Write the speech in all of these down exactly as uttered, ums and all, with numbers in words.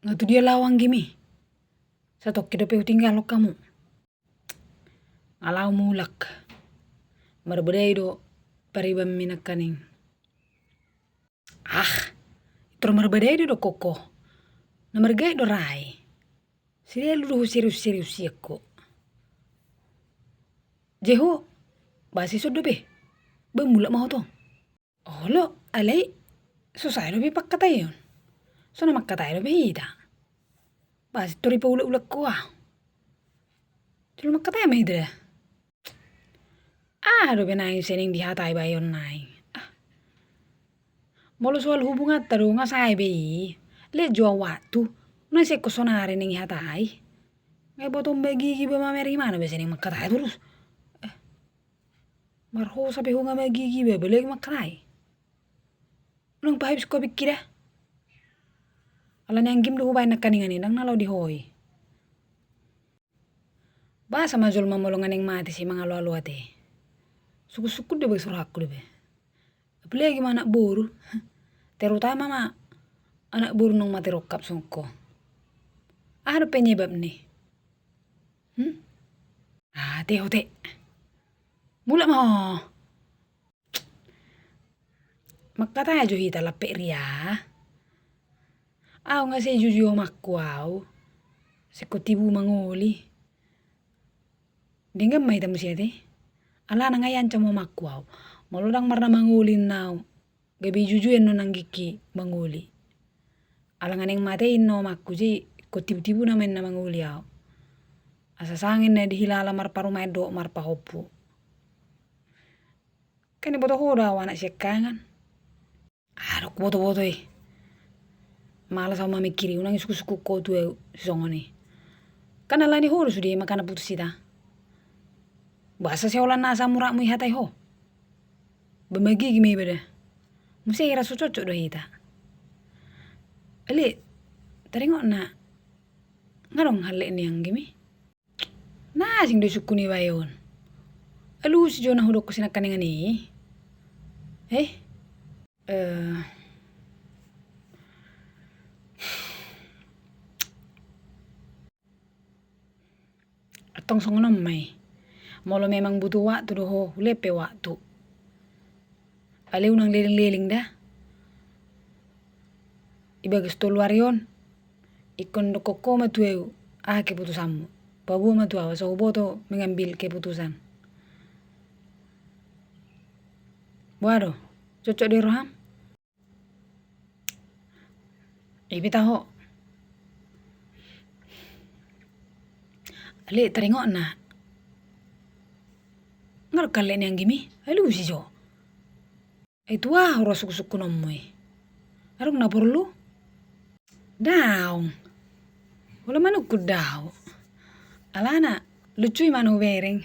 Nga tu dia laho anggim i? Satongkin dope hutinggalhon hamu. Nga laho mulak. Marbadai do paribanmi nangkaning. Ah, i tor marbadai do dohonon ho. Na margait do ra i. Selalu do huserius-serius sian ho. Jeho, boasa ison dope? Ba mulak ma ho tong. Olo, alai so sae dope pangkataion. So na mangkatai dope hita. Boasa tor dipaulak-ulak ho ahu? Jolo mangkatai ma hita da. Aha dope naeng sian i dihatai baenon naeng. Ah. Molo soal hubunganta do nga sae be i. Let jo au waktu. Unang sian ho sonari naeng dihatai. Nga iboto on magigiba mamereng, imana be sian i mangkatai torus. Eh. Marhosa pe ho nga magigiba, apalagi mangkatai. Unang pahabis ho abingki da. Alani anggim do hubaen nangkaningan i, ndang na laho di ho i. Boasa ma jolma molo nga naeng mate sai mangalo-alo ate? Sungkun-sungkun do bagas rohangku dope. Apalagi ma anak boru. Terutama ma anak boru naung mate rongkap songon ho. Aha do penyebabna i? Hmm? Ah, te ho te. Mulak ma ho. Mangkatai jo hita lampek ria. Au nga sai jujui omakku au. Sai ho tibu mangoli. Denggan ma hita muse ate. Alana nga iancam omakku au. Molo ndang marna mangoli ninna au, gabe jujui annon anggingki mangoli. Ala nga naeng mate ninna omakku, jadi ho tibu-tibu nama ninna mangoli au. Asa sanga ninna dihilala marparumaen dohot marpahompu. Kan iboto ho do au anak siangkangan. Adong huboto-boto i. Malas au mamingkiri, unang isungkun-sungkun ho tu au sisongon i. Kan alani ho do sude makana putus hita. Boasa sai holan na asa muratmu dihatai ho? Ba magigi ma iba da. Muse hira so cocok do hita. Ale, taringot na. Nga adong hallek ni anggim i? Na asing do isungkun i baenon. Alusi jo na hudokkon sian nangkaningan i. Eh? Eh. Antong songon on ma i. Molo memang butuh waktu do ho, hulehon pe waktu. Alai unang leleng-leleng da. Ibagas tolu ari on. Ingkon dokkon ho ma tu au aha keputusanmu. Paboa ma tu au asa huboto mengambil keputusan. Boha do? Cocok do i roham? Ipe taho. Ale, taringot na. Nga adong hallek ni anggim i? Alusi jo. Ai tu aha huroa sungkun-sungkunonmu i? Adong na porlu? Daong. Holan manungkun do au. Alana lucu i ma na hubereng.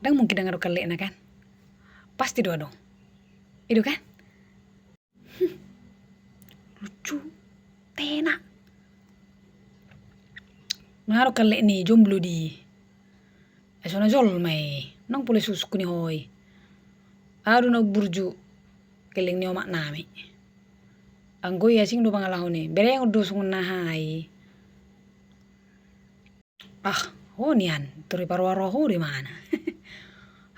Ndang mungkin ndang adong hallekna kan? Pasti do adong. I do kan? Lucu. Tena. Nga adong hallek ni jomblo di. Ai so na jolma i, unang pola isungkun-sungkun i ho i. Au do na umburju gelleng ni omaknami. Anggo i asing do pangalaho ni, berengon do songon na aha i. Ah, ho nian, tor diparoa-roa ho do imana.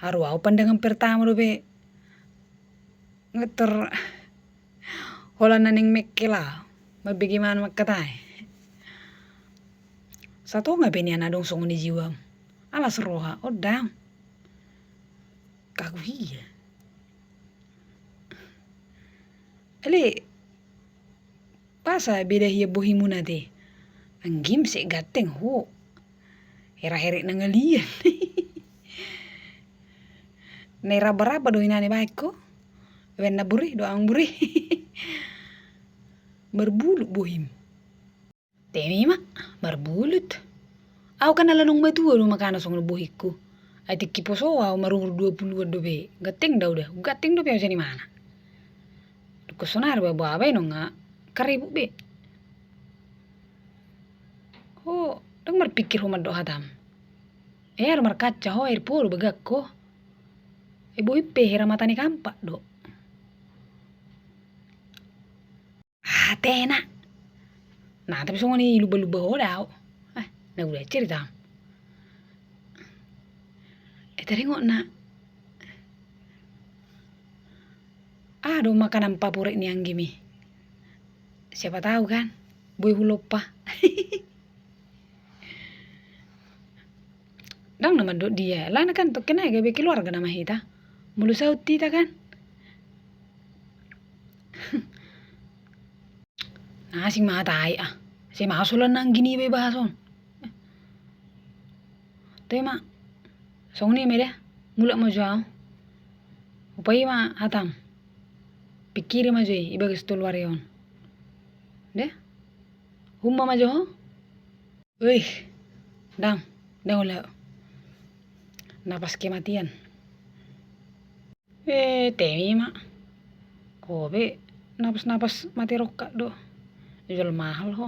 Haru au pandangan pertama dope. Nga tor holan na naeng mengkel au, mambege imana mangkatai. Satonga pe nian adong songon i jiwam. Alas roha, ondam. Kaku hia. Ale, boasa beda hian bohimuna te? Anggim sek ganteng ho. Hera-herek na ngalian. Na iraba-raba do inna dibaen ho. Baen na bure do amang bure. Marbulut bohim. Te ima, marbulut. Au kan ala naung matua do makana songon bohingku. Ai tingki poso au marumur dua puluan dope. Ganteng do au da, ganteng dope au sian imana. Dokkon sonari ba boha baenon nga karibut be. Ho, ndang marpingkir ho mandok hatam. Ai adong markaca ho, air poru bagak ho. Ai bohim pe hera mata ni kampak do. Ah, tena. Nah, tapi songon i lumba-lumba ho do au. Eh, na udah cerita. Eh, teringot na. Aha do makanan favorit ni anggimi? Siapa tahu kan, boi hulompa. Ndang na mandok dia, alana kan tongkin nai gabe keluarga nama hita. Molo saut hita kan. Na asing ma hata ai ah. Sai maso lan anggi niba ibahas on. Toe ma. Songon i ma da. Mulak ma jo au. Hupaima hatam. Pikiri ma jo i ibagas tolu ari on. Da. Humma ma jo ho. Uih. Ndang. Ndang olo. Napas kematian. Eh, temi ma. Ho be napas-napas mati rongkap do. Jual mahal ho.